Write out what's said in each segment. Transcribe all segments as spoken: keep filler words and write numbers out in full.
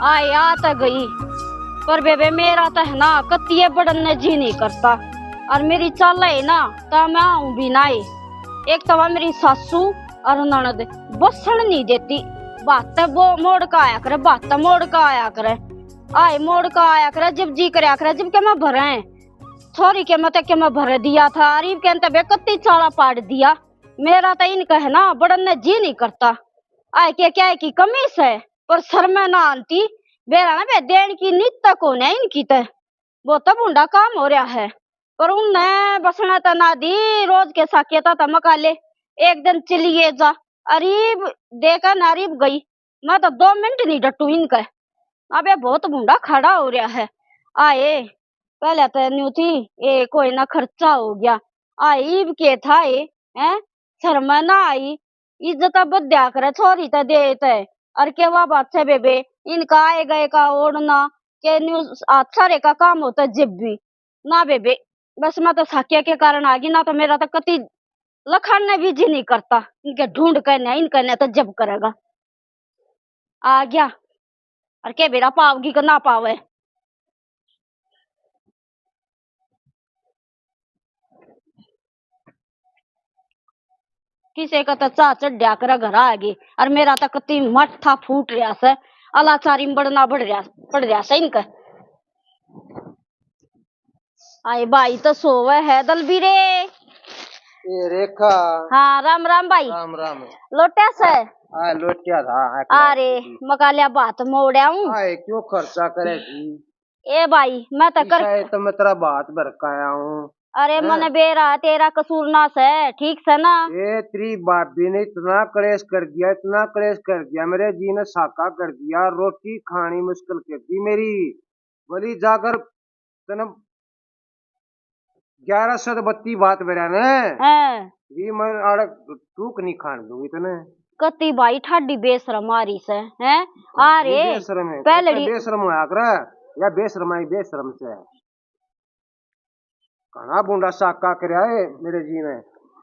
आए आ तो गई, पर बेबे मेरा तो है ना कतिये बड़न ने जी नहीं करता। और मेरी चाल है ना तो मैं आऊं भी ना आए। एक तो वह मेरी सासू और ननद बसन नहीं देती। बात तो वो मोड़ का आया करे, बात तो मोड़ का आया करे। आए मोड़ का आया करे, जब जी करया करे, जब के मैं भरे। छोरी के मत के मैं भर दिया था, अरीब के अंत बे कत्ती चाला पाड़ दिया। मेरा तो इनका है ना बड़न ने जी नहीं करता। आए के क्या है की कमी से, पर शर्म ना आंती। बेरा ना बे देन की नीत तक होने इनकी तो। वो तो भूंडा काम हो रहा है, पर उनने बसना तो ना दी। रोज के साके ता मका ले, एक दिन चलिए जा। अरीब देखा ना, अरीब गई। मैं तो दो मिनट नहीं डटू इनके। अबे बहुत भूंडा खड़ा हो रहा है। आए पहले तो न्यू थी, ए कोई ना खर्चा हो गया। आए ईब के था ए, हैं? शर्म ना आई? इज्जत बद्या करे छोरी ते दे ते। और केवा बात से बेबे, इनका आए गए का ओढ़ना के न्यू हाथ सारे का काम होता जब भी ना बेबे। बस मैं तो साकिया के कारण आ गई, ना तो मेरा तो कति लखन ने भी जी नहीं करता। इनके ढूंढ के ने, इनके ने तो जब करेगा। आ गया। और के बेरा पावगी के ना पावे। किसे का तो चाह चढ़या करे घर आ गई, और मेरा तो कति माथा फूट रहा से। अलाचारी में बड़ना बढ़ रहा, पड़ रहा से इनका। आए भाई तो सोवे है दलबीरे। ए रेखा। हाँ, राम राम भाई। राम राम। लोट्या से? हाँ, लोट्या था, हाँ, अरे, मका लिया बात मोड़या हूँ। आए, क्यों खर्चा करेगी? ए भाई, मैं तो कर किसा है तो मैं तेरा बात भर के आया हूँ। अरे हैं? मने बेरा, तेरा कसूर ना से, ठीक से ना? ए, तेरी भाभी ने इतना कलेश कर दिया, इतना कलेश कर दिया, मेरे जी ने साका कर दिया। रोटी खानी मुश्किल कर दी मेरी। बोली जाकर तने ग्यारह सौ बत्ती बात बेरा ने। हैं। ये मैं आड़े टूक नहीं खान दूंगी तने। कति भाई ठाडी बेशरम आ रही से, हैं? आ रे, बेशरम है, पहले बेशरम होया करे, या बेशरम आई, बेशरम से। घणा बूंडा साका करया है मेरे जी ने।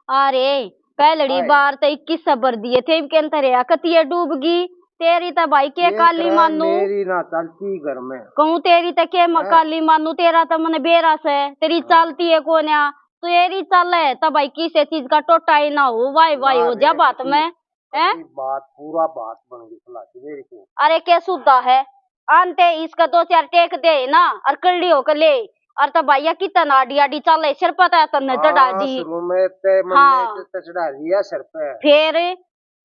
अरे, पहलड़ी बार तो इक्कीस सबर दिए थे, इब के अंतर है, कतिये डूबगी। तेरी तो भाई के काली मानू। मेरी ना चलती घर में। कहूँ तेरी तो के म-, काली मानू, तेरा तो मने बेरा से, तेरी चालती है कोन्या। तेरी चाले तो भाई किसी चीज का टोटा ही ना हो, वाई वाई हो जा बात में। हैं? बात, पूरा बात बन गई सुना के मेरी को। अरे के सुधा है, आनते इसका दो चार टेक दे ना, और कल्ली होकर ले, और तो भैया कितना आडी आडी चाले, सिर पता है तन्ने चढ़ा दी। शुरू में ते मन्ने हाँ। ते चढ़ा लिया सिर पे। फिर?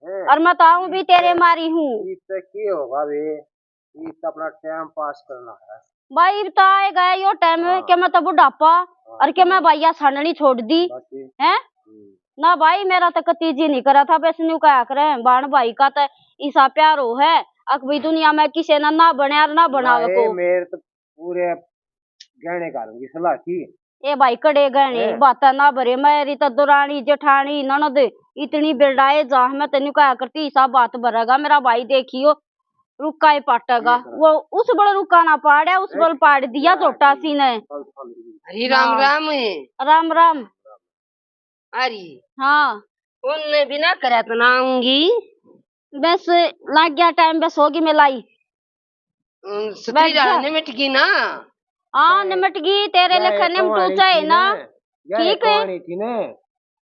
हैं? और मैं तो आऊं भी तेरे मारी हूँ। इस पे के होगा बे? ये तो अपना टाइम पास करना है। भाई, इब तो आएगा यो टाइम हाँ। के मैं तो बुढ़ापा हाँ, और के मैं हाँ। भैया छाननी छोड़ दी। बस ये। हैं? हम्म। ना भाई, मेरा तो कती जी नहीं करा था, बस न्यू कहा करे, बाण भाई का तो इसा प्यार हो है, अक भाई दुनिया में किसे ना, ना बने और ना बनावे ना, ए, को। मेरे तो पूरे गहने घालूंगी सलाह की। ए भाई, कड़े गहने, हैं? बातें ना भरे, मेरी तो दुरानी, जेठानी, ननद इतनी बिरड़ाए जा, मैं तेनू कहा करती, इसा बात भरेगा मेरा भाई, देखियो, रुक्का ही पाटेगा। देख रहा। वो उस बल रुक्का ना पाड़े, उस ए, बल पाड़ दिया ए, झोटा ए, सी ने। चल, चल, चल। अरे राम हाँ। राम। राम राम। अरे। हाँ। उनने भी ना करे तो ना आऊंगी। बस लग गया टाइम, बस होगी मिलाई। हम्म, सुतरी बैठ जा। निमट गई ना? हाँ, निमट गई, तेरे लेखा निमटू चाहे ना। ठीक है।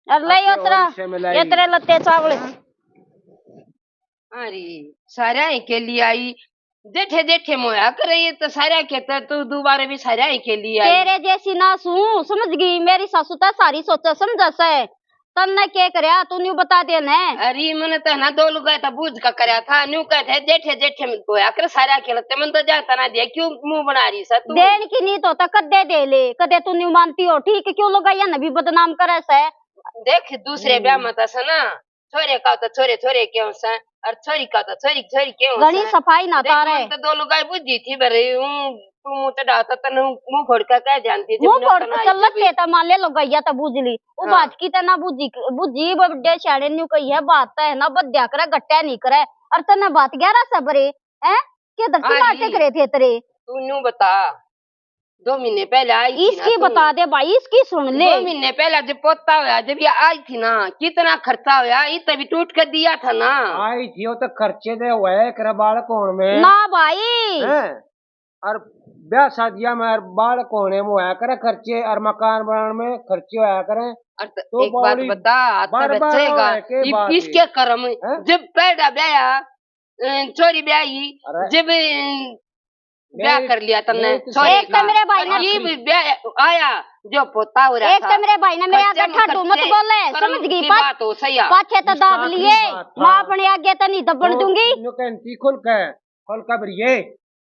और ले यो तेरा, ये तेरे लत्ते चावल। अरे, सारा ही के लिए आई। जेठे जेठे मोया करे, ये तो सारा के तो तू दोबारा भी सारा ही के लिए आई। तेरे जैसी ना सू, समझ गई? मेरी सासू तो सारी सोचा समझा से। तन्ने के करया, तू न्यू बता दे ने। अरे, मने तो ना दो लुगाई तो बूझ का करया था, न्यू कहते जेठे जेठे में होया कर सारा खेलते, मन तो जाता ना दिया, क्यों मुंह बना रही सा तू? देन की नी तो, तो कदे दे ले, कदे तू न्यू मानती हो, ठीक है, क्यों लुगाइया ने भी बदनाम करे से? देख, दूसरे ब्याह में तो से ना, छोरे का तो छोरे, छोरे क्यों से, और छोरी का तो छोरी, छोरी क्यों घणी से? सफाई ना देख, तारे। मन तो दो लुगाई बूझी थी, भरे हूँ, तू मुंह चढ़ाता तने मुंह फोड़ के कह जानती है, जब मुंह फोड़ के चल लत्ते तो मान ले लुगाइया तो बूझ ली। वो हाँ। बात की तो ना बूझी, बूझी बड़े सियाणे न्यू कही है, बात तो है ना, बद्या करे, गट्टे नहीं करे। और तन्ने बात ग्यारह से बरे, हैं? के धरती मार के करे थे तेरे? तू न्यू बता। दो महीने पहले आई थी ना इसकी तू। बता दे भाई, इसकी सुन ले। दो महीने पहले जब पोता होया, जब ये आई थी ना, कितना खर्चा होया, इतना भी टूट के दिया था ना। आई थी, वो तो खर्चे दे हुए करे बालक होण में। ना भाई। हैं? और ब्याह शादियां में और बालक होणे में होया करे खर्चे, और मकान बनाने में खर्चे होया करे। और त-, तो एक बात बावली बता, हाथ बार बार बचेगा। होए के ये बात इसके है? कर्म, हैं? जब पैदा ब्याया, अ, छोरी ब्याई, अरे। जब, अ, ब्याह मेरी, कर लिया तन्ने, मेरी तो छोरी एक तो का। मेरे भाई और ने ये भी ब्याह आया, जो पोता हो रहा एक था। तो मेरे भाई ने मेरे खर्चे आगे में ठाडू मत खर्चे, बोले, कर्म समझ गई की बात? बात हो सही है। पाछे तो इसका दाब आखिरी लिए, बात था। मैं अपने आगे तो नहीं दबन वो दूंगी। न्यू कहती खुल के, खुल के भरिए,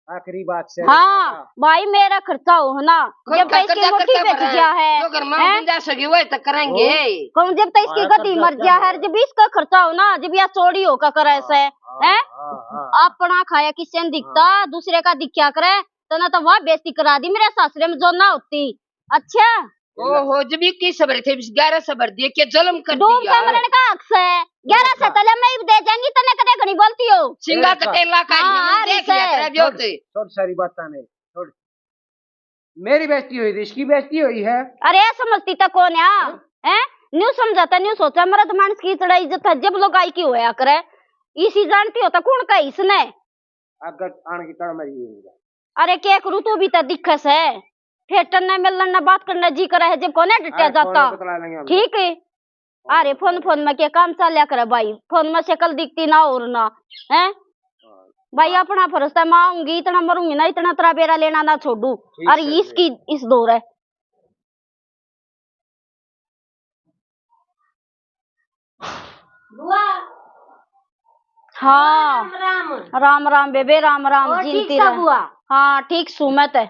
आखिरी बात से हाँ, भाई मेरा खर्चा हो है ना, खुद जब का तक इसकी कर्जा मुट्ठी करके बिक भरा है। गया है, जो घर में हैं? गुंजाइश होगी वही तक करेंगे। कहूँ जब तक इसकी हमारा गद्दी कर्जा मर क्या गया है, है? जब इसका खर्चा हो ना, जब यह चोरी होकर करे हाँ, से, हाँ, हैं? हाँ, हाँ। अपना खाया किसी ने दिखता, हाँ। दूसरे का दिखा करे, तने तो वह बेइज्जती करा दी मेरे सासरे में जो ना होती। अच्छा। ओहो, जब इक्कीस सबर थे, बीस, ग्यारह सबर दिए, के जुल्म कर डूब दिया। के मरण का हक से, ग्यारह अच्छा। सतले में ही दे जाएंगी, तने कदे घणी बोलती हो। सिंगा देखा। कटेला का हाँ, ही देख लिया तेरा ब्योत। छोड़, छोड़ सारी बातें ने, छोड़। मेरी बेइज्जती हुई थी, इसकी बेइज्जती हुई है। अरे समझती तो कौन है? हाँ? हैं? न्यू समझाता, न्यू सोचा, मर्द मानस की इतड़ा इज्जत है, जब लोगाई की होया करे। इसी जानती हो तो कौन का इसने? अगर आन की तड़ मरी हुई है। अरे के करूँ, तू भी तो दिखे से। फिर तन्ने मिलन ना बात करना जी करे है, जब कोने डटिया अरे, फोन जाता। पे बतला लेंगे हम। ठीक है। अरे फोन, फोन में के काम चाल्या करे भाई, फोन में शक्ल दिखती ना और ना, हैं? हाँ। भाई अपना फर्ज था, मैं आऊंगी, इतना मरूंगी ना, इतना तेरा बेरा लेना ना छोड़ू। ठीक और है, इसकी, इस दौर है। बुआ। हाँ। राम राम। राम राम बेबे, राम राम। और जीती ठीक सा रह। बुआ? हाँ, ठीक सू मैं ते।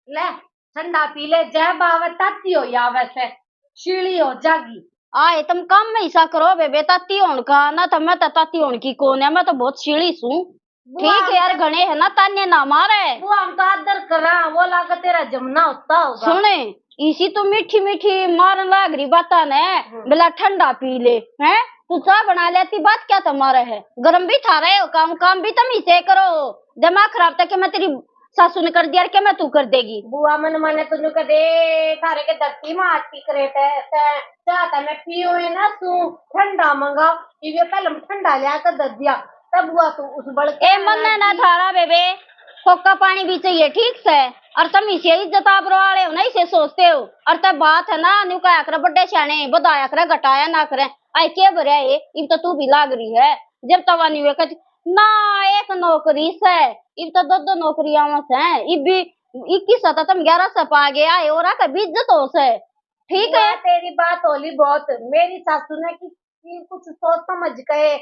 ले, ठंडा पी ले, जय बावत ताती हो या वैसे, शीली हो जागी। आए, तुम काम में ऐसा करो बेबे, ताती होण का, ना तो मैं तो ताती होण की कौन है, मैं तो बहुत शीली सूं। बुआ, ठीक है यार, घणे है ना ताने ना मारे। बुआ, हम तो आदर करा, वो लागे तेरा जमना होता होगा। सुने, इसी तो मीठी मीठी मारन लाग रही बातां ने, हम्म। बेला ठंडा पी ले, हैं? तू चाय बना लेती, बात क्या तुम्हारा है? गरम भी थारा है, काम, काम भी तुम ही से करो। दिमाग खराब था कि मैं तेरी सासू ने कर दिया, और क्या मैं तू कर देगी? बुआ, मन माने तू कदे थारे के धरती में आती करे ते, ते चाह तो मैं पीऊँ है ना, तू ठंडा मंगा, ये पहले ठंडा लिया कर दे दिया। तब हुआ तू उस बड़के ए, मन्ने ना थारा बेबे, खोका पानी भी चाहिए, ठीक से? और तुम इसे इज्जत आबरो वाले हो ना, इसे सोचते हो। और तब बात है ना, न्यू कहा कर बड्डे स्याणे, बधाया करे, घटाया ना करे। आए के भरया है, इब तो तू भी लाग रही है। जब तवा न्यू एक ना एक नौकरी से, इब तो दो दो नौकरी आवा से, इब भी इक्कीस से तो तुम ग्यारह से पा गया है, और आके भी इज्जत हो से। ठीक है। बुआ, तेरी बात होली बहुत। मेरी सासू ने कि, कि कुछ सोच समझ के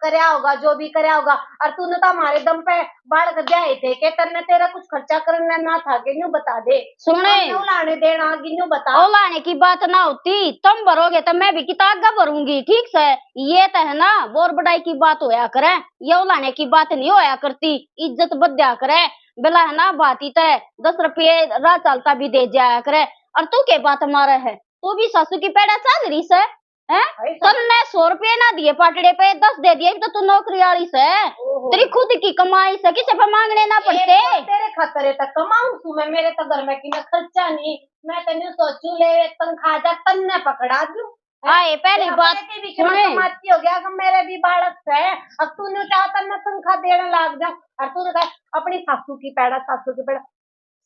करया होगा, जो भी करया होगा। और तूने तो हमारे दम पे बालक ब्याहे थे, के तन्ने तेरा कुछ खर्चा करना ना था, के न्यू बता दे। सुने। हमने उलाने देना, कि न्यू बता। उलाने की बात ना होती, तुम भरोगे तो मैं भी कितना आगे भरूंगी, ठीक से? ये तो है ना, बोर बड़ाई की बात होया करे, ये उलाने की बात नहीं होया करती, इज्जत बद्या करे। बेला है ना, भाती ते दस रुपये राह चालता भी दे जाया करे, और तू के बात मारे है? तू भी सासू की पैड़ा चाल रही से, हैं? भाई साहब। तन्ने सौ रुपये ना दिए पाटड़े पे, दस दे दिए, तो तू नौकरी वाली से। ओहो। तेरी खुद की कमाई से, किसे पे मांगने ना ये पड़ते। तो तेरे खातर है तो कमाऊं सू मैं, मेरे तो घर में की मैं खर्चा नहीं, मैं तो न्यू सोचू ले एक तनख्वाह जा तन्ने पकड़ा दूं। आए, पहली बात सुने। कमाती हो गया, अगर मेरे भी बालक है, अब तू न्यू चाह तन्ने तनख्वाह देने लाग जा, और तूने कहा अपनी सासू की पैड़ा, सासू की पैड़ा।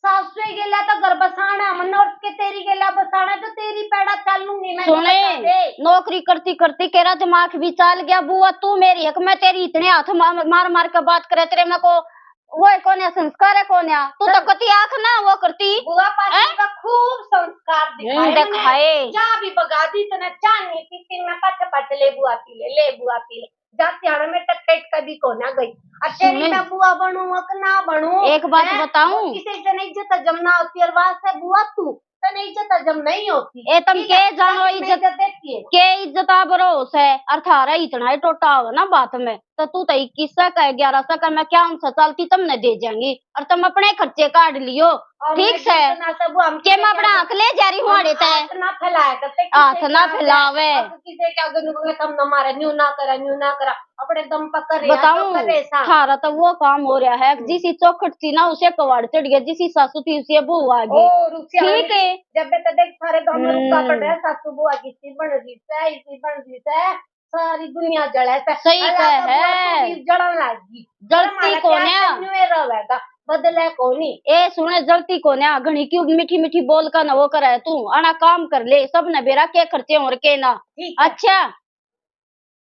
सासू ही गेला तो घर बसाना, मन्ने उठ के तेरी गेला बसाना, तो तेरी पैड़ा चालूंगी मैं, सुने, बता दे। नौकरी करती करती केरा दिमाग भी चाल गया। बुआ तू मेरी हक, मैं तेरी इतने हाथ मार, मार मार के बात करे, तेरे में को वो है कौन है, संस्कार है कौन है? तू तो कती आंख ना वो करती। बुआ पासी का खूब संस्कार दिखाए, दिखाए। जा भी बगा दी तने चाह नहीं पीती, मैं पाछे पाछे ले बुआ पी ले, ले बुआ पी ले। जाति आने में टकटक कभी को ना गई। और तेरी सुन। मैं बुआ बनूं कि ना बनूं, एक बात हैं? बताऊं? किसी से नहीं इज्जत जमना होती और वास्ते बुआ तू तो नहीं इज्जत जम नहीं होती। ए, तुम के जानो इज्जत देती है। के इज्जत आ भरोस है, और थारा इतना ही टोटा हो ना बात में। तो तू तो इक्कीस सौ का, ग्यारह सौ का, मैं क्या उनसे चलती, तुमने दे जाएंगी और तुम अपने खर्चे काट लियो। और ठीक मैं से। इतना सब हम के मैं अपना हाथ ले जा रही हूँ आड़े तय। हाथ ना फैलाया करते, हाथ ना फैलावे। किसे क्या गनु तुम ना मारे, न्यू ना करा, न्यू ना करा, अपने दम पर करे। बताऊं, करे सा। थारा तो वो काम हो रहा है, जिसी चौखट थी ना, उसे कवाड़ चढ़ गया, जिसी सासू थी, उसे बहू आ गई। ठीक है। जब तक देख, सारे गांव में रुका पड़ रहा है, सासू बहू आ गई, इसी बन रही है, इसी बन रही है। सारी दुनिया जले से। सही कहे। जलन लागी। जलती कोन्या। रहेगा, बदले कोनी। ए सुने, जलती कोन्या, घणी क्यों मीठी मीठी बोल का न वो करे तू, आना काम कर ले, सब ने बेरा के खर्चे और के ना। अच्छा।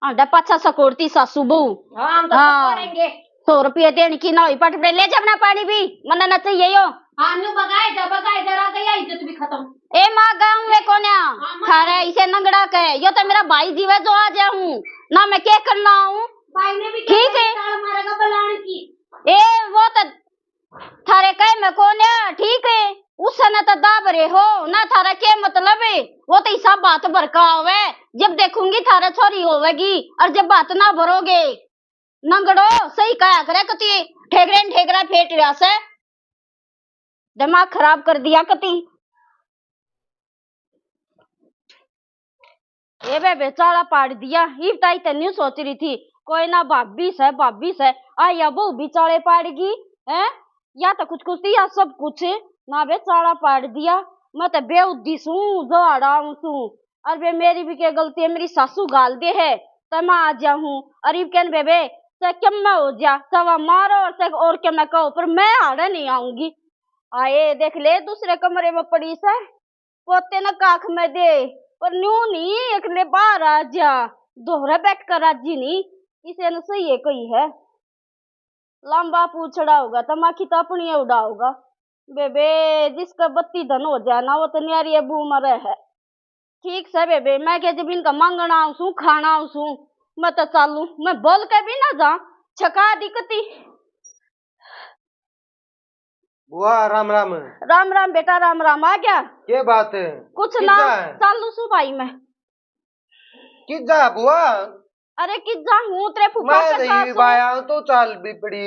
आंडा पाछा सकोड़ती सासू बहू। हाँ, हम तो हाँ। सकोड़ेंगे। सौ रुपये देने की ना हुई पट पे, ले जा अपना पानी भी, मन्ना ना चाहिए यो। हाँ, न्यू बगाए जा, बगाए जा, रह गया इज्जत भी खत्म। ए माँ, गाँव में कोन्या, हाँ, माँ। थारे इसे नंगड़ा के, यो तो मेरा भाई जीवे जो आ जाऊं, ना मैं क्या करना हूँ। भाई ने भी ठीक है। ताल मारेगा बलान की। ए, वो तो थारे कहे में कोन्या, ठीक है, उसने तो दाब रहे हो, ना थारा के मतलब है, वो तो हिसाब बात भर का आवे, जब देखूंगी थारा छोरी होवेगी, और जब बात ना भरोगे, नंगड़ो, सही कहा करे कती, ठेकरे न ठेकरा फेट रहा से। दिमाग खराब कर दिया कती। ए बेबे, चाला पाड़ दिया। इब ताई ते न्यू सोच रही थी, कोई ना, भाभी से, भाभी से, आ या बहू भी चाले पाड़गी, हैं? या तो कुछ कुछ थी, या सब कुछ ना बे, चाला पाड़ दिया। मैं तो बेउद्दी सूं, जो आड़ाऊं सूं। और बे, मेरी भी क्या गलती है, मेरी सासू गाल दे है, तो मैं आ जाऊं। और इब कहन बेबे, चाहे क्या मैं हो जा, चाहे वहाँ मारो और चाहे और क्या मैं कहो, पर मैं आड़े नहीं आऊंगी। आए देख ले, दूसरे कमरे में पड़ी से, पोते न काख में दे, पर न्यू नहीं, एकले बाहर आ जा, दोहरे बैठ कर राजी नहीं, इसे न सही है कही है। लंबा पूछड़ा होगा, तमाखी तो अपनी उड़ाओगा। बेबे, जिसका बत्ती धन हो जाए ना, वो तो न्यारी बू मरे है। ठीक से बेबे, मैं क्या जब इनका मांगना आऊं सूं, खाना आऊं सूं, मैं तो चालू, मैं बोल के भी ना जा, छका दिखती। बुआ, राम राम। राम राम बेटा, राम राम। आ गया? के बात है? कुछ ना, किजा है? चालू सु भाई मैं। किजा है बुआ? अरे किजा हूँ, तेरे फूफा मैं के साथ हूँ। आया हूँ तो चाल भी पड़ी।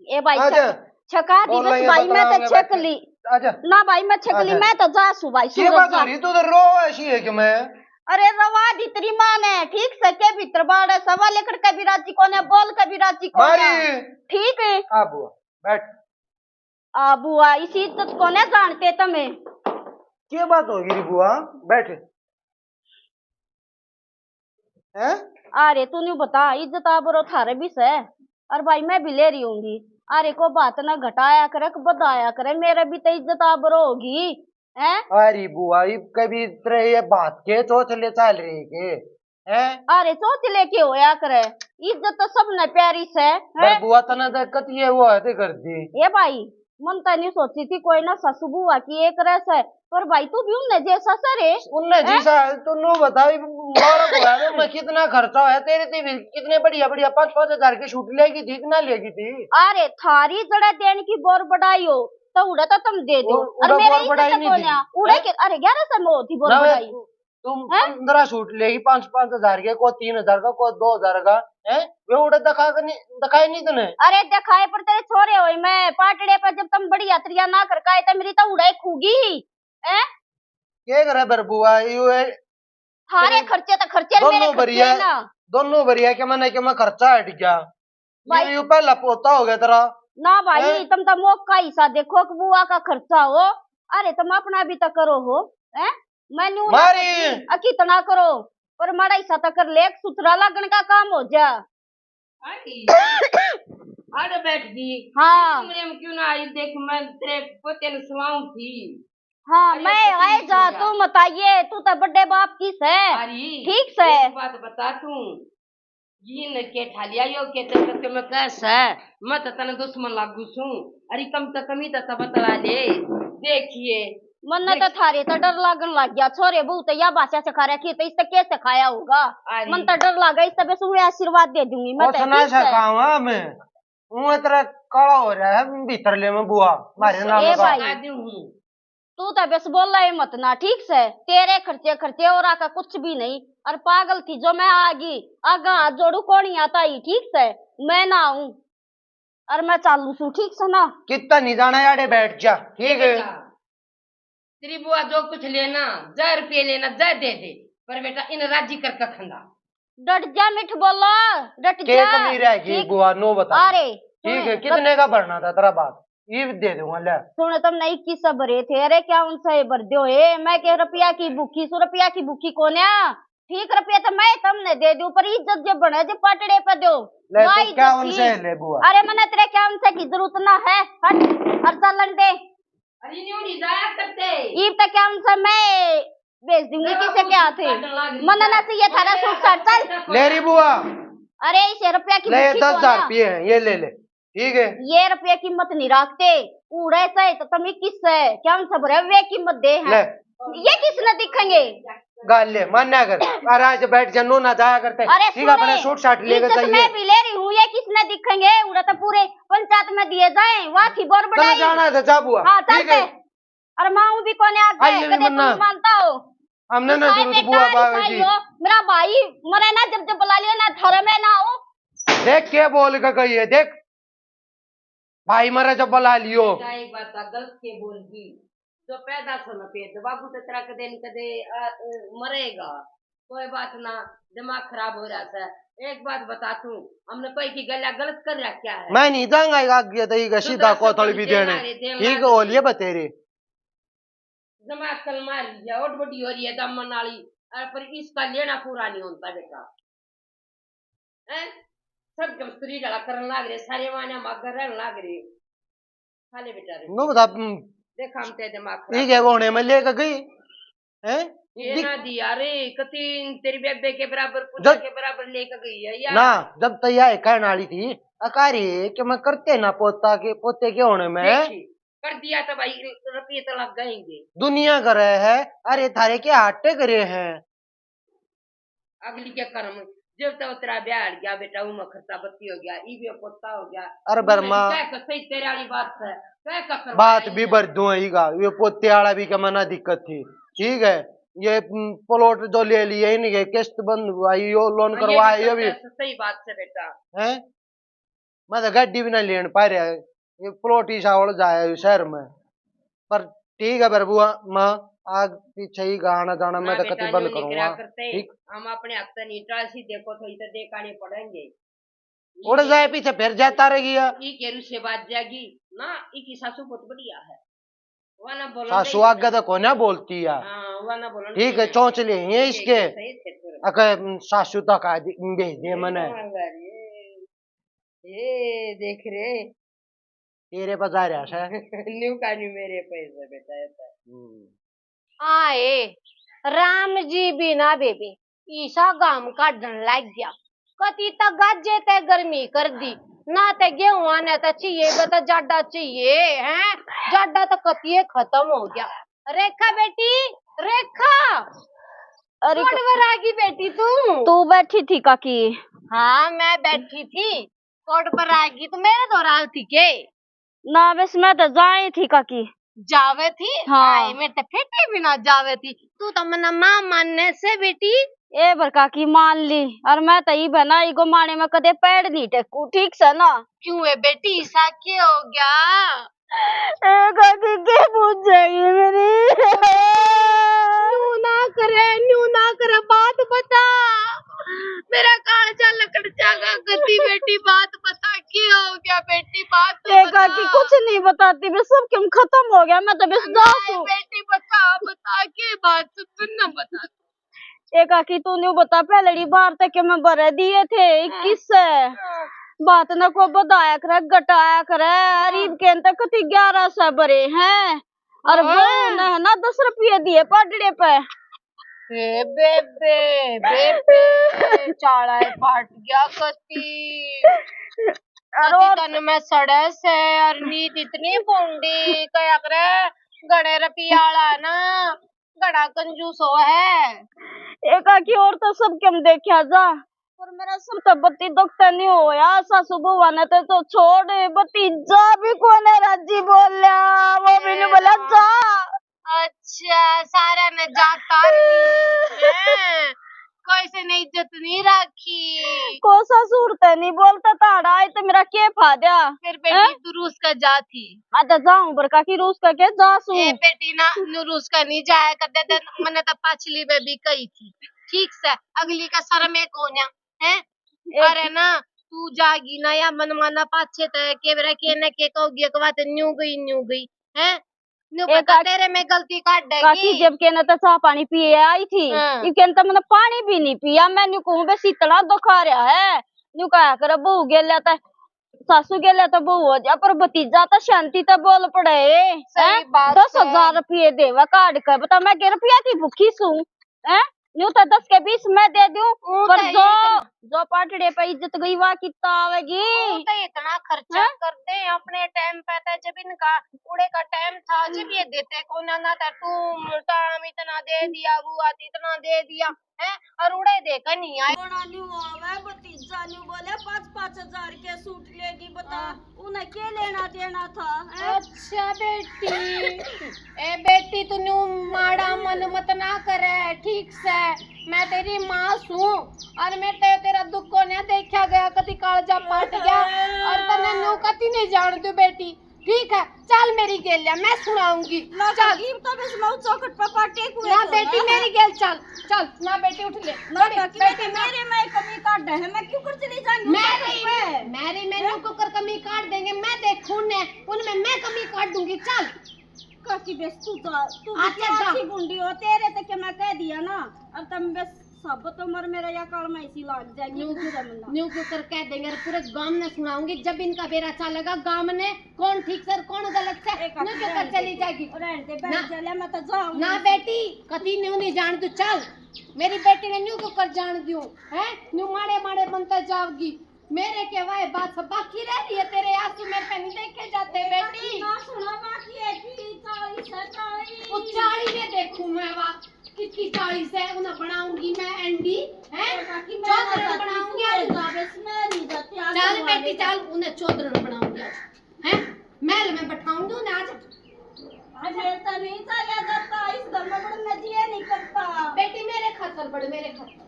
ए भाई, आजा। छक-, छका दी बस भाई, मैं तो छक ली। आजा। ना भाई, मैं छक ली, आजा। मैं तो जा सु भाई, के सूरज बात जा। हो रही, तू तो रो ऐसी है कि मैं? अरे रवा दी तेरी माँ ने, ठीक से के भीतर बाड़े, सवा लेकड़ के भी राजी कोने, बोल के भी राजी कोने। मारी। ठीक है। आ बुआ, बैठ। आ बुआ, इसी इज्जत कोने जानते तमे। के बात होगी री बुआ? बैठ। हैं? अरे तू न्यू बता, इज्जत आबरो थारे भी से, और भाई मैं भी ले रही होंगी। अरे को बात ना घटाया करे, को बढ़ाया करे, मेरे भी तो इज्जत आबरो होगी, हैं? अरे बुआ, इब कभी तेरे ये बात के चोचले चाल रही के, हैं? अरे चोचले के होया करे, इज्जत तो सबने प्यारी से, हैं? पर बुआ तने तो कतिए वो हद कर दी। ये भाई, मन तो नहीं सोची थी कोई ना सासू बुआ की एक रह से, पर भाई तू भी उनने जैसा सर है। उनने हैं? जैसा है, तू नो बता, बालक होया तो मैं कितना खर्चा होया, तेरे ते भी कितने बढ़िया बढ़िया पाँच पाँच हजार की सूट लेगी थी कि ना लेगी थी? अरे थारी जड़ा देने की बोर बढ़ाई हो, तो उड़े तो तुम दे दो। उ-, और उड़े मेरे बोर इज्जत बढ़ाई नहीं कोन्या, दी। उड़े हैं? के, अरे ग्यारह सौ में होती बोर ना, बढ़ाई। तुम हैं? पन्द्रह सूट लेगी, पाँच पाँच हजार के, को तीन हजार का, को दो हजार का, हैं? वे उड़े दिखा के नहीं, दिखाए नहीं तने? अरे दिखाए, पर तेरे छोरे होए मैं पाटड़े पे जब तुम बड़ी यात्रिया ना करके आए, तो मेरी तो उड़ाई खूगी ही, हैं? के करे फिर बुआ, यू है थारे खर्चे तो खर्चे, मेरे दोनों खर्चे बढ़िया, ना। दोनों बढ़िया के मैंने, के मैं खर्चा हट गया। भाई। ये, ये पहला पोता हो गया तेरा। ना भाई, हैं? तुम तो मौका ही सा देखो कि बुआ का खर्चा हो। अरे तुम अपना भी तो करो हो, हैं? मैं न्यू ना मारी। करती, अ, कितना करो, पर माड़ा हिस्सा तो कर ले, एक सुथरा लागण का काम हो जा। आई। आड़े बैठ गई। हाँ। कमरे में क्यों ना आई? देख, मैं तेरे पोते ने सुलाऊं थी। हाँ, अरे, मैं आए जा, तू मत आइए, तू तो बड़े बाप की से। अरे, ठीक से। एक बात बता तू, ये न के ठा लिया यो के तेरे के मैं कैसा है? मैं तो तने दुश्मन लागू सूं। अरे, कम तो कमी तो बतला ले। देखिए। मन्ने तो थारे तो डर लागण लग गया, छोरे बहू तो या भाषा सिखा रखी, तो इससे के सिखाया होगा? अरे। मन तो डर लगा, इससे बस उन्हें आशीर्वाद दे दूंगी मैं तो, कुछ ना ठीक से। सिखाऊंगा मैं। वो तेरा काला हो रहा है भीतरले में बुआ, मारे नाम ए का। भाई। बता दूं हूँ। तू तो बस बोला ही मत ना, ठीक से? तेरे खर्चे खर्चे और आका कुछ भी नहीं। और पागल थी जो मैं आ गई, आगा हाथ जोड़ू, कौन ही आता ही, ठीक से? मैं ना आऊं। और मैं चालू सू, ठीक से ना? कितना नहीं जाना याडे, बैठ जा, ठीक है? बेटा, तेरी बुआ जो कुछ लेना, जा रुपये लेना, जा दे दे, पर बेटा इन राजी करके खंदा। डट जा, मिठ बोलो, डट के जा। कमी रह गई ठीक। बुआ, नो बता। अरे, ठीक है, सुन, कितने का भरना था तेरा बाप? ये भी दे दूंगा, ले। सुन, तुमने इक्कीस सौ भरे थे, अरे क्या उनसे भर दो? ए, मैं के रुपया की भूखी सु, रुपया की भूखी कोन्या। ठीक रुपया तो मैं तुमने दे दूं, पर इज्जत जो बने जो पटड़े पे दो। ले, तो वाह, क्या इज्जत उनसे थी। ले बुआ? अरे, मने तेरे क्या उनसे की जरूरत ना है, हट, और चलन दे। अरे, न्यू नहीं जाया करते। ईब तो क्या उनसे मैं भेज दूंगी, मेरा किसे कुछ क्या थे? काटने लाग रही मने है। ना चाहिए थारा और सूट साट, चल। ले रही बुआ। अरे, इसे रुपया की ले, भूखी दस हजार कोन्या। रुपये हैं, ये ले ले। ठीक है। ये रुपये कीमत नहीं रखते। उड़े से तो तुम इक्कीस से, क्या उनसे भरे वे कीमत दे हैं? ले। ये किसने दिखेंगे? गाल ले, मान्या कर। और आज बैठ जा, नो ना जाया करते। अरे ठीक है, अपने सुने, सूट साट लेके इज्जत जाइए। मैं भी ले रही हूँ, ये किसने दिखेंगे? उड़ा तो पूरे पंचायत में दिए जाए, वाह थी बोर तने बढ़ाई। जाना है तो जा बुआ। हाँ, ठीक चलते। है। अरे माँ भी कोने आगे, आइए भी कदे मन्ना। तुम मानता हो? हमने ना इसाई जरूरत बेटा, बुआ बाबा इसाई की। हो। मेरा भाई मरे ना, जब जब बुला लियो ना, धर्म है ना हो। देख के बोल के गई है, देख। भाई मरे जब बुला लियो। बेटा, एक बात का गलत के बोल दी। जो पैदा सो ना पेट, बाबू तो तेरा कदे न कदे, अ, अ, मरेगा। कोई बात ना, दिमाग खराब हो रहा है। एक बात बता तू, हमने कोई की गला गलत कर रहा क्या है? मैं नहीं जाऊंगा एक आगे तो ये तू सीधा तो कोथल भी देना देने। रे, देना ठीक रे। हो लिए बतेरे। जमा अक्कल मार लिया, ओट बड़ी हो रही है दामन वाली, अरे पर इसका लेना पूरा नहीं होता बेटा। हैं? सब कमस्तरी डला करन लाग रहे, सारे वाने मागर रहन लाग रहे। खा ले बेटा रे। नो बता, हम्म, देख हम ते दिमाग खराब ठीक है, कर वो होने में लेके गई, हैं? ये दिख- ना दिया रे, कती तेरी बेबे के बराबर, पूजा जब के बराबर लेके गई है यार। ना, जब तो यह कहने वाली थी, अकारी कि मैं करते ना पोता के, पोते के होने में। देखी, कर दिया तो भाई, रुपये तो लग जाएंगे। दुनिया करे है, अरे थारे के हाटे करे हैं। अगली के कर्म, जब तो तेरा ब्याह हट गया बेटा, वो में खर्चा बत्ती हो गया, ई भी पोता हो गया। अरे वो बरमा। क्या कर सही तेरे वाली बात है, क्या कर बात भी भर दूं ही गा, ये पोते वाला भी के मना दिक्कत थी, ठीक है। ये, हम्म, प्लॉट जो ले लिए इनके किस्त बंद हुआ, यो लोन हाँ, ये करवाया, भी ये तो भी। सही बात है बेटा। हैं? मैं तो गाड़ी भी ना लेन पा रहा, ये प्लॉट ही सावल जाया शहर में। पर ठीक है, प्रभु, माँ, आग पीछे ही गाना जाना, मैं ना तो बेटा, कति बंद न्यू नहीं करूँगा। करा करते। ठीक। हम अपने हाथ से नहीं टाल सी, देखो तो इसे देखाने पड़ेंगे। उड़ जाए पीछे, फिर जाता रह गया। ई केरू से बात जागी ना, ई की सासू बहुत बढ़िया है। वो ना बोलन सासू दे आगे इतना। तो कोन्या बोलती है। हाँ, वो ना बोलन ठीक है, दे। चोंच ले ये ठीक है, इसके। सही है फिर। अके सासू तक आ दे, भेज दे मने। हाँ, अरे। ए, देख रे। तेरे पे जा रहा है। न्यू का न्यू मेरे पे है बेटा, ये तो। हम्म। आए, राम जी भी ना बेबे, ईसा गाम काढ़न लाग गया। कती तक गाजे ते गर्मी कर दी, ना ते गेहूं ने ते चाहिए, बता जाडा चाहिए, हैं? जाडा तो कतिए खत्म हो गया। रेखा बेटी, रेखा, अरे कोड क- पर आ गई बेटी तू? तू बैठी थी काकी? हाँ, मैं बैठी थी। कोड पर आ गई तो मेरे तो राल थी के? ना, बस मैं तो जाए थी काकी। जावे थी? हाँ। आए, मैं तो फेटे भी ना जावे थी। तू तो मना माँ मानने से बेटी। ए बर काकी मान ली, और मैं तो ई बना, इगो माने में कदे पैर नहीं टेकू, ठीक से ना? क्यों है बेटी, ईसा के हो गया? ए काकी, के पूछेगी मेरी? न्यू ना करे, न्यू ना करे, बात बता। मेरा कालजा लकड़ जागा, गद्दी बेटी, बात बता, के हो गया बेटी, बात तो ए बता। काकी, कुछ नहीं बताती, बस सब क्यों खत्म हो गया, मैं तो बस नहीं, जाऊँ। बेटी, बता, बता, के बात सुन ना, बता। ए काकी, तू न्यू बता, पहले बार तक के मैं भरे दिए थे, हाँ। इक्कीस से। हाँ। बात न को बढ़ाया करे, घटाया करे, हाँ। अरीब के तक कती ग्यारह से भरे हैं। और ओए। बहू ने है ना दस रुपये दिए पाटड़े पे। ए बेबे, बेबे, चाला है फाट गया कती। अरे कती और तन में सड़े से, और नीत इतनी भूंडी, कया करे, घणे रुपये आला है ना, घणा कंजूस हो है। ए काकी, और तो सब के हम देखा जा, पर मेरा सर तो बत्ती दुखता नहीं होया। सासू बुआ ने तो, तो छोड़, भतीजा भी कोने राजी बोल्या, वो भी नहीं बोला, जा। अच्छा, सारा ने जात तार ली है। कोई से ने इज्जत नहीं रखी। कोसा सूरत नहीं बोलता ताड़ा, आए तो मेरा के फायदा? फिर बेटी, हैं? तू रूस का जा थी। आ तो जाऊं, पर काकी रूस का के जा सू? ए बेटी ना, न्यू रूस का नहीं जाया कर दे, मने तो पछली बे भी कही थी। ठीक से, अगली का शर्म एक हो न्या, हैं? एक अरे ना, तू जागी ना या मनमाना पाछे तय के बेरा के न के कहोगी, एक बात न्यू गई, न्यू गई, हैं? न्यू ए बता, काकी, तेरे में गलती काट देगी। काकी, जब के ना तो चाह पानी पिए आई थी, हाँ। इब के ना तो मैंने पानी भी नहीं पिया। मैं न्यू कहूँ, बस इतना दुखा रहा है। न्यू कहा कर, बहू गेल्या तो, सासू गेल्या तो बहू हो जा, पर भतीजा तो शांति तो बोल पड़े, सही हैं? बात दस हजार है। रुपये देवा काट के, बता मैं के रुपया की भूखी सूं, हैं? न्यू तो दस के बीस मैं दे दूं, वो पर तो जो, इतना जो पाटड़े पे इज्जत गई, वा कितना आवेगी? वो तो इतना खर्चा हैं? करते हैं अपने टाइम पे, तो जब इनका उड़े का टाइम था, जब ये देते को ना, ना तो तू टाइम इतना दे दिया, वो आती इतना दे दिया, हैं? और उड़े देकर नहीं आए। बड़ा न्यू आवे, भतीजा न्यू बोले, "पाँच पाँच हजार के सूट लेगी, बता।" हाँ। उन्हें के लेना देना था, हैं? अच्छा बेटी, ए बेटी, तू न्यू माड़ा मन मत ना करे, ठीक से? मैं तेरी माँ सूं, और मैं ते, तेरा दुख को नहीं देखा गया, कदी कालजा पाट गया, और तन्ने न्यू कती नहीं जान दूं बेटी, ठीक है? चल मेरी गेल्या, मैं सुनाऊंगी। ना चल। तकलीफ तो बस मैं चौखट पे पाटे कुए ना तो बेटी, ना। मेरी गेल चल, चल ना बेटी, उठ ले। ना बेटी, काकी, बेटी, मैं ना। मेरे में कमी काट है, मैं क्यों कर चली जाऊंगी मैं चौखट रही, पे? मैं रही, मैं हैं? क्यों कर कमी काट देंगे, मैं देखूं ने, उनमें मैं कमी काट दूंगी। चल काकी, बस तू जा, तू भी अच्छा, क्या जा। अच्छी गुंडी हो, तेरे तक के मैं कह दिया ना, अब तुम बस सब तो मर मेरा या काल में इसी लाग जाएगी, न्यू तू जा मन्ना। न्यू क्यों कर कह देंगे, और पूरे गांव ने सुनाऊंगी, जब इनका बेरा चलेगा गांव ने, कौन ठीक सर, कौन गलत से, एक न्यू आखिर क्यों कर रहने चली दे, जाएगी। रहने दे, बहन ना। चले, मैं तो जाऊंगी। ना बेटी, कती न्यू नहीं जान दूं, चल। मेरी बेटी ने न्यू क्यों कर जान दूं, हैं? न्यू माड़े माड़े बनता जाओगी। मेरे के वाए बात सब बाकी रह रही है, तेरे आंसू मेरे पे नहीं देखे जाते, ए, बेटी। ना सुना बाकी है कि चालीस है, चालीस। वो चालीस में देखूं मैं, वाह, कितनी चालीस है, उन्हें बनाऊंगी मैं एंडी, हैं? ए, बाकी मैं चौधरन ना बनाऊंगी तू आज। जा, बस मैं नहीं जाती, आज चल मैं बेटी, नहीं चल, उन्हें चौधरन बनाऊंगी आज, हैं? महल में बैठाऊंगी उन्हें आज। आज ऐसा नहीं चला जाता, इस घर में बड़ना जी नहीं करता। बेटी, मेरे खातर बड़, मेरे खातर।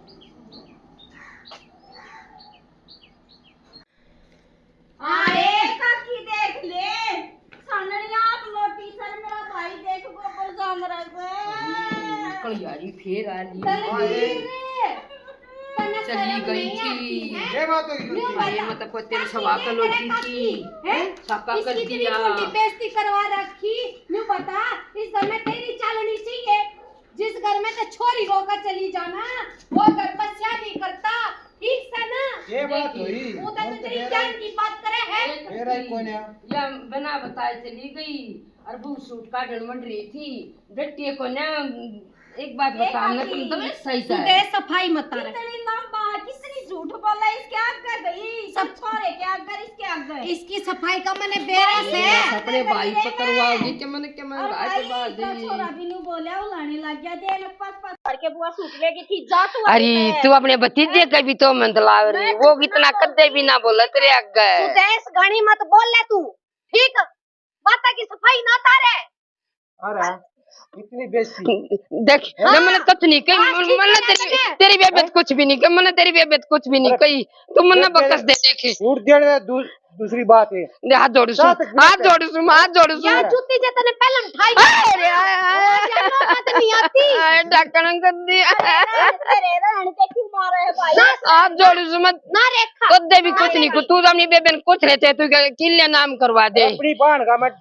आए काकी, देख ले, साननी आप लोटी सर, मेरा भाई देख गोबर जाम रहा है। कलियारी फेर आ ली। दलवीर, तन्ने चली शर्म गई नहीं थी। आती, हैं? ये बात हुई। न्यू ये बता, मतलब कोई तेरी काकी सवा के कलोटी थी, हैं? साका कर इसकी तेरी दिया। बेइज्जती करवा रखी। न्यू बता, इस घर में तेरी चालनी चाहिए। जिस घर में तो छोरी होकर चली जाना, वो घर बस्या नहीं करता, ठीक से ना? ये बात हुई। वो तो तेरी जान की बात करे है। मेरा ही कोन्या। या बिना बताए चली गई और वो सूट काटन मंड रही थी, डटिए कोन्या। एक बात बता, हमने तुम तब सही से। तू दे सफाई मत कर। कितनी लंबा, कितनी झूठ बोला इसके आगे गई, सब छोरे के आगे, इसके आगे। इसकी सफाई का मैंने बेरा से। अपने भाई पकड़वाओगी कि मैंने, कि मैं भाई के बाद छोरा भी न्यू बोले, उलाने लग गया, दे ले पाँच पाँच करके बुआ सूट लेगी थी, जा तू। अरे, तू अपने भतीजे का भी तो मंद लाव रही, वो इतना कद्दे भी ना बोला तेरे आगे। तू देश घणी मत बोल ले तू, ठीक? माता की सफाई ना तारे। अरे, इतनी बेइज्जती। देख, ना मैंने कुछ नहीं कही, मैंने तेरी, तेरी बेबे कुछ भी नहीं कही, मैंने तेरी बेबे कुछ भी नहीं कही। तू मन्ना बकस दे, देख। सूट देने दू-, दूसरी बात है। हाथ जोड़ू सू, हाथ जोड़ू सू, हाथ जोड़ू सू। यार, जूती जे तने पहले उठाई। अरे, अरे, अरे, यार, नौबत नहीं आती। अरे, ढक्कन कर दिया। अरे, तेरे रहन के क्यों मारे है भाई? हाथ जोड़ू सू, मैं ना रेखा। कदे भी कुछ नहीं, तू अपनी बेबे ने कुछ रहते, तू क्या किले नाम करवा दे। अपनी बहन का मैं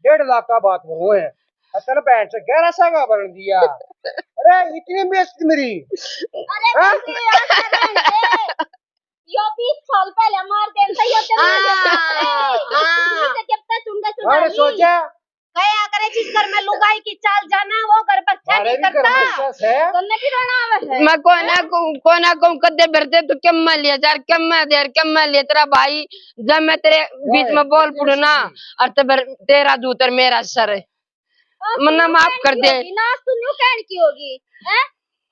डेढ़ लाख का बात करूँ है, तेरे बहन से ग्यारह सौ का बन दिया। अरे, इतनी बेइज्जती मेरी। अरे, हाँ? यो बीस साल पहले मार देन था, यो चल हाँ, हाँ। जब तक सुन दे, सुन अरे, सोचा। कहा करे, जिस घर में लुगाई की चाल जाना, वो घर बच्चा नहीं करता। तन्ने भी रोना आवे है। मैं कोना को, कोना को कदे भरते तो कम में लिया यार, कम में दे यार, कम में लिया तेरा भाई, जब मैं तेरे बीच में बोल पड़ू ना, और ते तेरा जूतर मेरा सर। मन्ना माफ कर दे। ना तू न्यू कहन की होगी, हैं?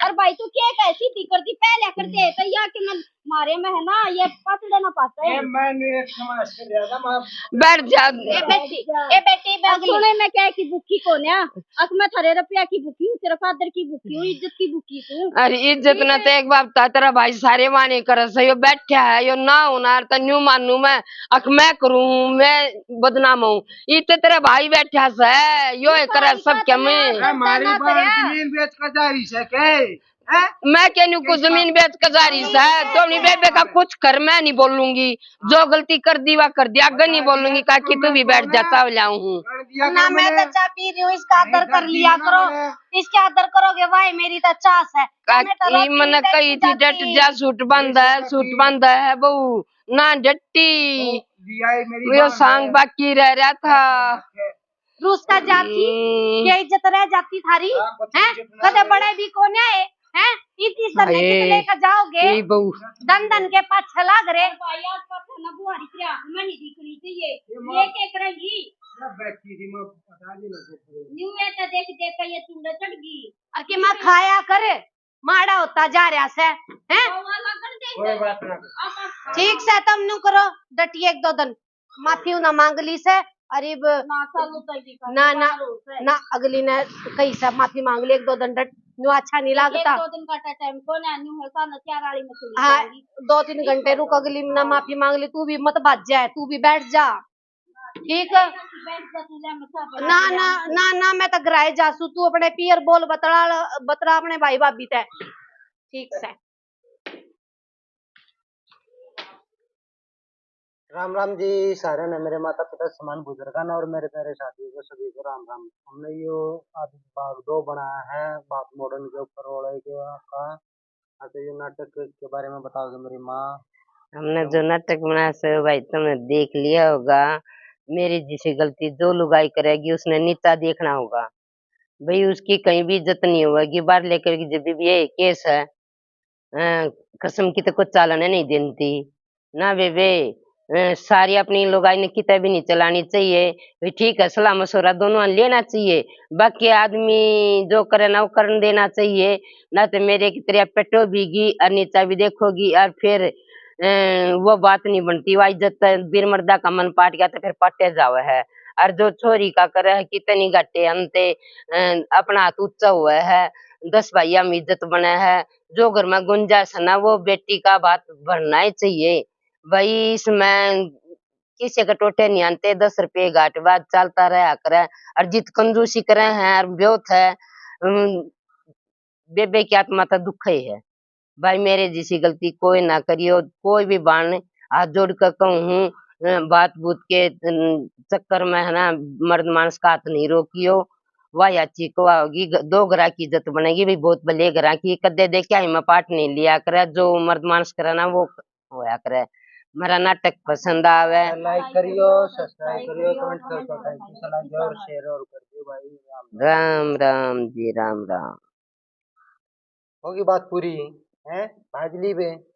अरे भाई, तू के कह सीधी कर दी, पहले कर दे, तो या कि मैं मारे में है ना, ये पतले ना पाता है। ये मैंने एक समाज कर दिया था, मैं बैठ जा। ए बेटी, ए बेटी, अब बैठ जा। सुने, मैं क्या की भूखी कोन्या, अक मैं थारे रुपया की भूखी हूँ, तेरे फादर की भूखी हूँ, इज्जत की भूखी तू। अरे इज्जत ना तो एक बाप था, तेरा भाई सारे वाने कर सही बैठा है, यो ना होना तो न्यू मानू मैं, अक मैं करूँ, मैं बदनाम हूँ। इते तेरा भाई बैठा से, यो है करे सब क्या मैं। ए, मारी बात जमीन बेच कर जा रही से के? हैं? मैं कहने को जमीन बेच कर जा रही से, तो अपनी बेबे का कुछ कर मैं नहीं बोलूंगी, जो गलती कर दी वा कर दी, आगे नहीं बोलूंगी। काकी तू भी बैठ जा, चाव लाऊं हूँ। ना मैं तो चाह पी रही हूँ, इसका आदर कर लिया करो, इसका आदर करोगे भाई, मेरी तो चास है। काकी मैंने कही थी डट जा, सूट बांधा है, सूट बांधा है बहू, ना डट्टी। वो सांग बाकी रह रहा था। रूस का जाती, ये इज्जत रह जाती थारी, हैं? कदे बड़े भी कोने आए, हैं? इस, इस तरह हाय, कित लेकर जाओगे? ये बहू। दन दन के पाछे लाग रे। भाई, आज पाछे ना बुहारी तेरे हाथ में नहीं दिखनी चाहिए। ये माँ, ये क्या करेंगी? मैं बैठी थी, मैं पता नहीं लगे। न्यू ये तो देख देख के ये चुंडे चढ़ गई। और कि मैं खाया कर, माड़ा होता जा रहा से, हैं? कोई बात ना। ठीक से तुम नू करो, डटिए एक दो दिन। माफी उन्हें मांग ली से। अरे ब- ना, चालू तो भी कर, ना, ना, चालू से। ना, अगली ने कही से माफी मांग ली, एक दो दिन डट, न्यू अच्छा नहीं एक लगता। दो दिन का टाइम को ना, न्यू है सा ना, चार वाली में चली हाँ, जाएगी। दो तीन घंटे रुक, अगली ने माफी मांग ली, तू भी मत भाज जाए, तू भी बैठ जा, ठीक है? बैठ जा तू, ले मैं चाह बना ना, के ना, लाऊंगी। ना, ना, मैं तो घराए जासू, तू अपने पियर बोल बतरा, बतरा अपने भाई भाभी ते, ठीक से। राम राम जी सारे ने, मेरे माता पिता समान बुजुर्गों ने और मेरे प्यारे साथियों को सभी को राम राम। हमने यो आज भाग दो बनाया है बात मॉडर्न के ऊपर वाले के का। अच्छा, ये नाटक के बारे में बताओगे मेरी माँ? हमने जो नाटक बनाया सो भाई तुमने देख लिया होगा। मेरी जैसी गलती जो लुगाई करेगी उसने नीचा देखना होगा भाई, उसकी कहीं भी इज्जत नहीं होगी। बाहर लेकर के जब भी ये केस है, अ, कसम की तो कुछ चालने नहीं देती ना बेबे। अ, सारी अपनी लुगाई ने किते भी नहीं चलानी चाहिए। भी ठीक है, सलाह मशवरा दोनों लेना चाहिए, बाकी आदमी जो करे ना वो करन देना चाहिए। ना तो मेरे की तरह पेटो भीगी और नीचा भी देखोगी और फिर, अ, वो बात नहीं बनती। वो इज्जत, बीर मर्दा का मन पाट गया तो फिर पाटे जावे है। और जो छोरी का करे है कितनी घटे अंते, अ, अपना हाथ ऊंचा हुआ है, दस भाइया में इज्जत बने है। जो घर में गुंजाइश है ना, वो बेटी का बात भरना ही चाहिए भाई। इसमें किसी के टोटे नहीं आते, दस रुपये घाट बाद चलता रहा करे। और जित कंजूसी करे हैं और ब्योत है, अम, बेबे की आत्मा तो दुख ही है भाई। मेरे जैसी गलती कोई ना करियो, कोई भी बाण हाथ जोड़ कर कहूँ हूँ। अ, बात बूत के, अम, चक्कर में है ना, मर्द मानस का हाथ नहीं रोकियो। वाह अच्छी कोवा होगी, ग- दो घरा की इज्जत बनेगी भाई, बहुत भले घरा की। कदे दे क्या हिम्मत पाट नहीं लिया करे, जो मर्द मानस करे ना वो होया करे। मेरा नाटक पसंद आवे, लाइक करियो, सब्सक्राइब करियो, कमेंट करियो, थैंक यू सलाह और शेयर और कर दियो भाई। राम राम जी, राम राम। होगी बात पूरी, हैं? भाज ली बे।